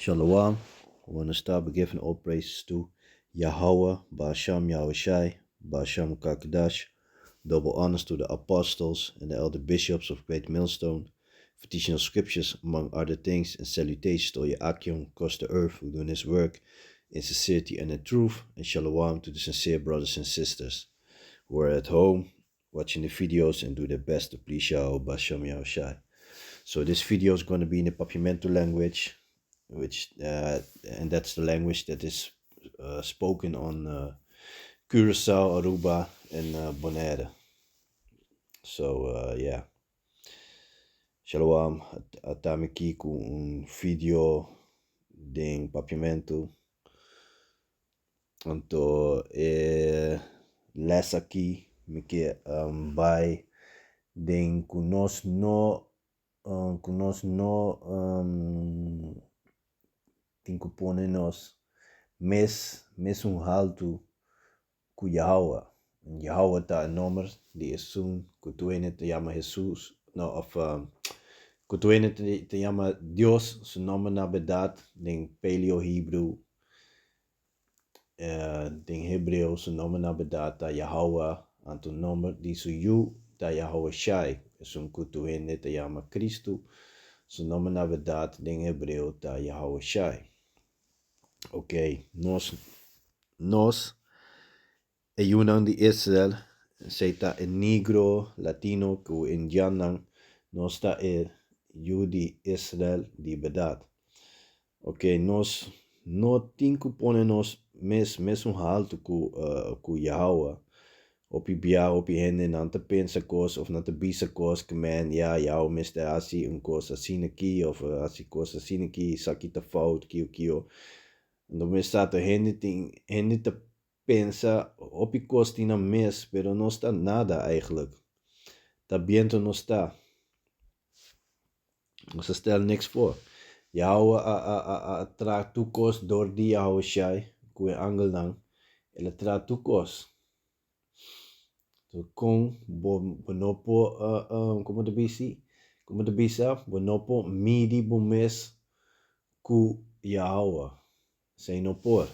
Shalom. I want to start by giving all praises to Yahweh, Bahasham Yahawashi, Bahasham Kakadash. Double honors to the apostles and the elder bishops of Great Millstone for teaching us scriptures, among other things, and salutations to all your Akyum across the earth who doing his work in sincerity and in truth, and shalom to the sincere brothers and sisters who are at home watching the videos and do their best to please Yahweh Bahasham Yahawashi. So this video is going to be in the Papiamento language, which and that's the language that is spoken on Curacao, Aruba, and Bonaire. So yeah. Shalom, at'ami aki ku un video den Papiamento. Anto e les aki mi ke bai den ku nos no tin ku pone nos mes mesun haltu ku Yahweh. Yahweh ta e nomber di esun ku tur hende ta yama Hesus, no, of ku tur hende ta yama Dios. Su nomber na berdat den Paleo Hebrew, den hebreo, su nomber na berdat ta Yahweh, anto nomber di su yu ta Yahawashi, esun ku tur hende ta yama Kristu. Su nomber na berdat den hebreo ta Yahawashi. Ok, nos e yunan di Israel, esei ta e negro, latino ku indiannan, nos ta e yu di Israel di berdat. Ok, nos no tin ku pone nos mes mesun haltu ku Yahweh. Hopi bia, hopi hende nan ta pensa kos of nan ta bisa kos ku men, ya, Yahweh mester hasi un kos asina aki of hasi kos asina aki, esaki ta fout, kio kio. Anto mester ta hende tin hende ta pensa hopi kos tin nan mes, pero nos ta nada eigenlijk. Ta biento nos ta. Nos ta stel niks voor. Yahweh a traha tur kos dor di Yahawashi ku e angelnan. El a traha tur kos. So kon bo no por, komo ta bisi? Komo ta bisa? Bo no por midi bo mes ku Yahweh. Esei no por.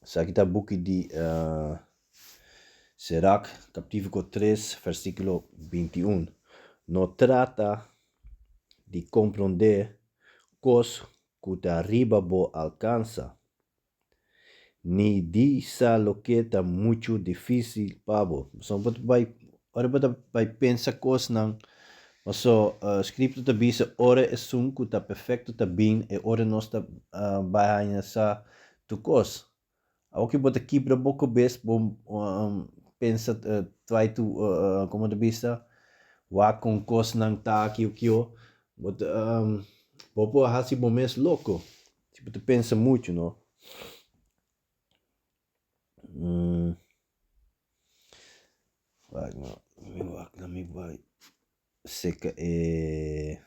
Esaki ta buki di Sirach, kaptítulo 3, versíkulo 21. No trata di komprondé kos ku ta riba bo alkansa, ni di sa loke ta muchu difísil pa bo. Pasobra bo ta bai, ora bo ta bai pensa kosnan, paso Skripto ta bisa ora esun ku ta perfekto ta bin, e ora nos ta bai haña sa tur kos. Awor ki bo ta kibra bo kabes, bo pensa, try to, komo ta bisa, wak kon kosnan ta kio kio, bo ta, bo por hasi bo mes loko si bo ta pensa muchu, no. Wak no, mi wak na mi bai seka e.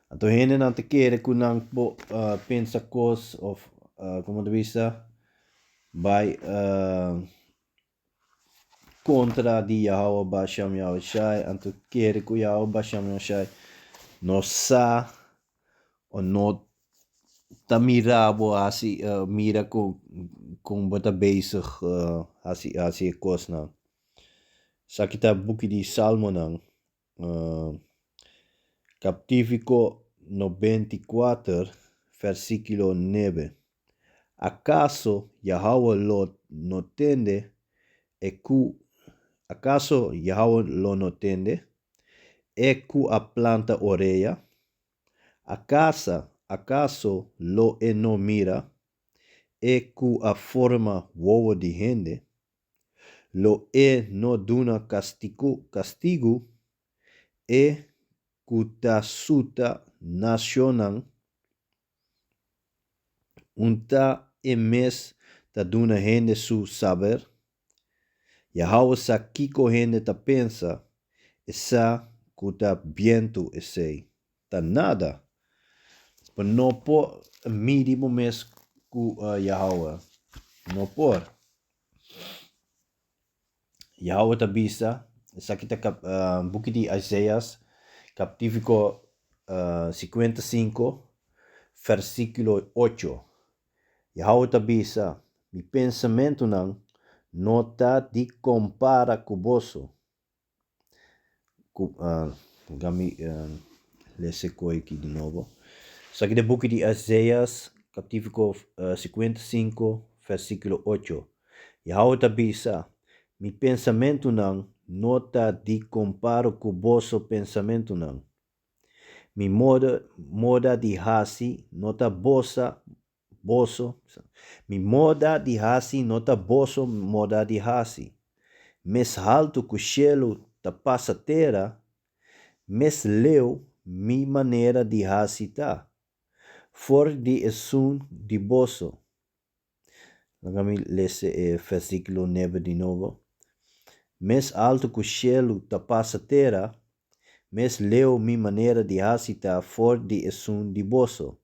Anto hendenan ta kere ku nan por pensa kos of komo ta bisa bai kontra di Yahawah Bahasham Yahawashi, anto kere ku Yahawah Bahasham Yahawashi no sa o no ta mira bo hasi, mira kon bo ta bezig hasi e kosnan. Esaki ta buki di Salmonan, Kaptífiko 94, versíkulo 9. Akaso Yahawah lo no tende e ku Akaso Yahawah lo no tende e ku a planta orea? Akasa akaso lo e no mira e ku a forma wowo di hende? Lo e no duna kastigu e ku ta suta nashonnan? Un ta e mes ta duna hende su saber? Yahawah sa kiko hende ta pensa, e sa ku ta bientu esei. Ta nada. Bo no por midi bo mes ku Yahawah. No por. Yahawah ta bisa, esaki ta buki di Isaias, kaptífiko. 55, versíkulo 8. Yahweh ta bisa, Mi pensamentunan no ta di kompara ku boso. Ku, laga mi lesa e koi aki di nobo. Esaki ta e buki di Isaias, kaptítulo 55, versíkulo 8. Yahweh ta bisa, Mi pensamentunan no ta di kompara ku boso pensamentunan. Mi moda, moda di hasi no ta bosa, boso, mi moda di hasi no ta boso moda di hasi. Mes haltu ku shelu ta pasa tera, mes leu mi manera di hasi ta, for di esun di boso. Laga mi lesa e versíkulo nebe di nobo. Mes altu ku shelu ta pasa tera, mes leu mi manera di hasi ta for di esun di boso,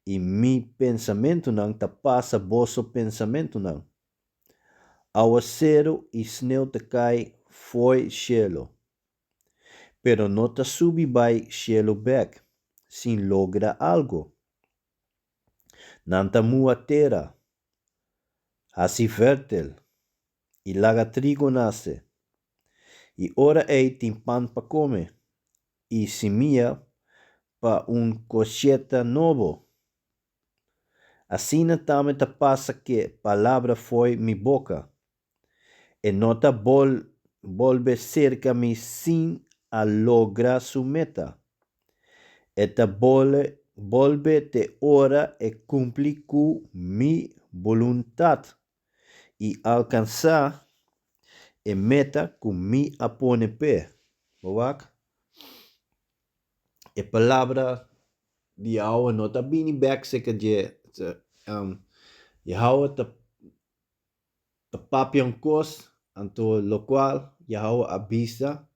i mi pensamentunan ta pasa boso pensamentunan. Awaseru i sneu ta kai fo'i shelu, pero no ta subi bai shelu bèk sin logra algu. Nan ta mua tera, hasi fértil i laga trigo nase. I ora ei tin pan pa kome i simia pa un kosheta nobo. Asina tambe ta pasa k'e palabra fo'i mi boka. E no ta bolbe serka mi sin a logra su meta. E ta bolbe te ora e kumpli ku mi boluntat i alkansá e meta ku mi a pone p'e. Bo wak? E palabra di Yahweh no ta bini bèk serka dje. Yahweh ta Ta papia un kos, anto lokual Yahweh a bisa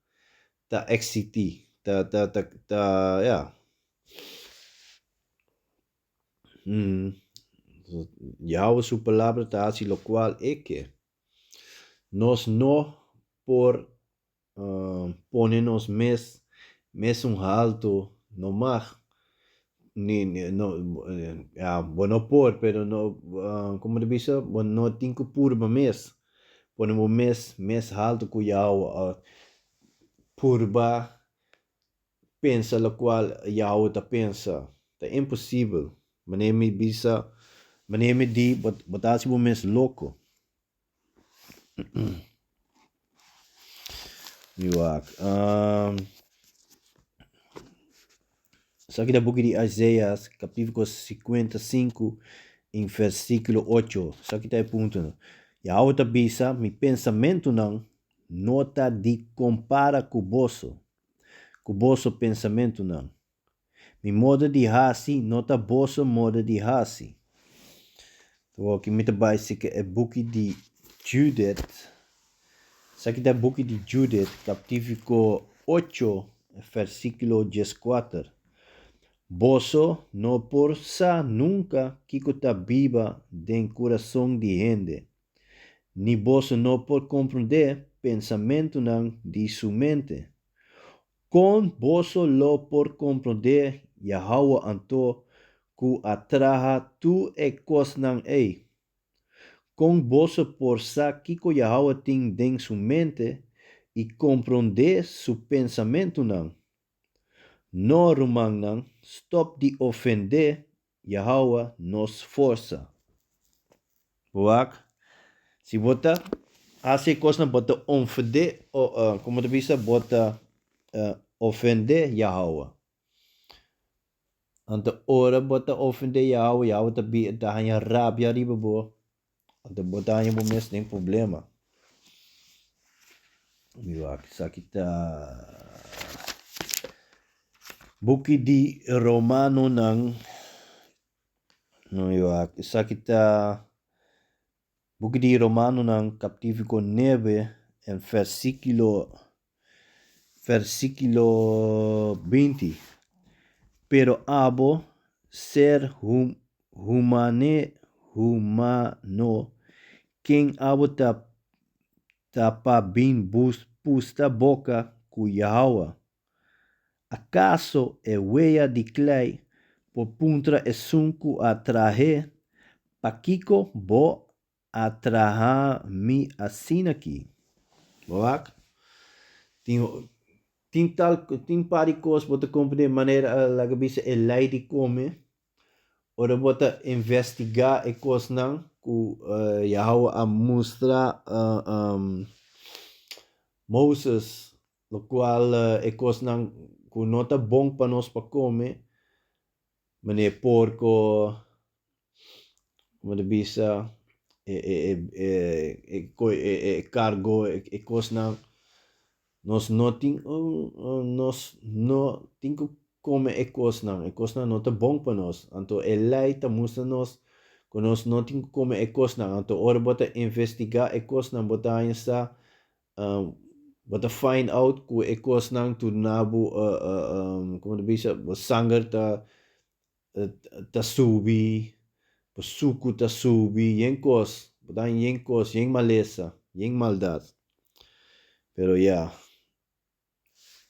ta eksití, ta ta ta ta ya. Yahweh su palabra ta hasi lokual e ke. Nos no por pone nos mes mesun haltu no mag ni no ya bo no por pero no como ta bisa bo no tin ku purba mes pone bo mes mes haltu ku Yahweh of purba pensa lokual Yahweh ta pensa ta imposibel manera mi bisa manera mi di bo ta hasi bo mes loko. Mi wak. Esaki ta buki di Isaias, kapítulo 55, en versíkulo 8. Esaki ta e puntonan. Yahweh ta bisa, Mi pensamentunan no ta di kompara ku boso, ku boso pensamentunan. Mi moda di hasi no ta boso moda di hasi. Awor mi ta bai sika e buki di Judith. Esaki ta e buki di Judith, kaptífiko ocho, versíkulo dieskuater. Boso no por sa nunka kiko ta biba den kurason di hende, ni boso no por komprondé pensamentunan di su mente. Kon boso lo por komprondé Yahawah anto ku a traha tur e kosnan ei? Kon boso por sa kiko Yahawah tin den su mente i komprondé su pensamentunan? No, rumannan, stòp di ofendé Yahawah nos forsa. Bo wak, si bo ta hasi e kosnan bo ta ofendé, komo ta bisa, bo ta ofendé Yahawah. Anto ora bo ta ofendé Yahawah, Yahawah ta ta haña rabia riba bo, anto bo ta haña bo mes den problema. Mi wak, esaki ta Buki di Romanonan, esaki ta Buki di Romanonan kaptífiko nebe en versíkulo versíkulo 20. Pero abo, ser humane humano, ken abo ta ta pa bin pusta boka ku Yahawah? Akaso e wea di klei por puntra esun ku a trah'é, Pakiko bo a traha mi asin'aki? Bo wak? Tin tin tal tin par di kos bo ta komprendé manera laga bisa e lei di kome. Ora bo ta investigá e kosnan ku Yahawah a mustra Moses, lokual e kosnan ku no ta bon pa nos pa kome, manera porko, como ta bisa, e kargo, e kosnan, nos no tin nos no tin ku kome e kosnan, e kosnan no ta bon pa nos. Anto e lei ta mustra nos ku nos no tin ku kome e kosnan. Anto ora bo ta investigá e kosnan bo ta haña sa, bo ta find out ku e kosnan turna bo, como ta bisa, bo sanger ta ta subi, bo suku ta subi, yen kos, bo ta haña yen kos, yen malesa, yen maldat. Pero ya,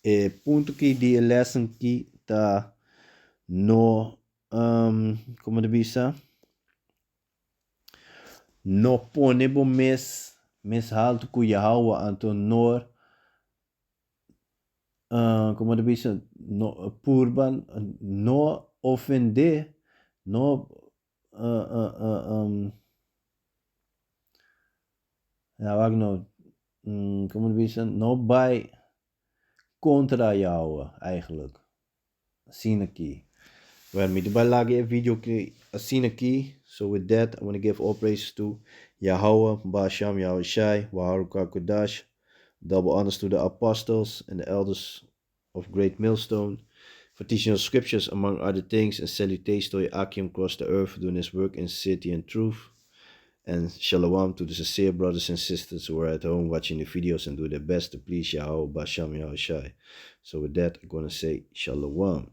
e punto ki di e lesson ki ta no, como ta bisa, no pone bo mes mes haltu ku Yahawah, anto nor Como ta bisa, no purba no ofende, no ya wak no, como ta bisa, no bai contra Yahweh eigenlijk. Asina aki. Well, mi ta bai laga e video aki asina aki. So with that, I wanna give all praises to Yahawah, Bahasham, Yahawashi, Waharukakodash. Double honors to the apostles and the elders of Great Millstone for teaching us scriptures among other things and salutations to Akim across the earth for doing his work in city and truth. And shalom to the sincere brothers and sisters who are at home watching the videos and do their best to please Yahawah, Bahasham, Yahawashi. So with that, I'm gonna say shalom.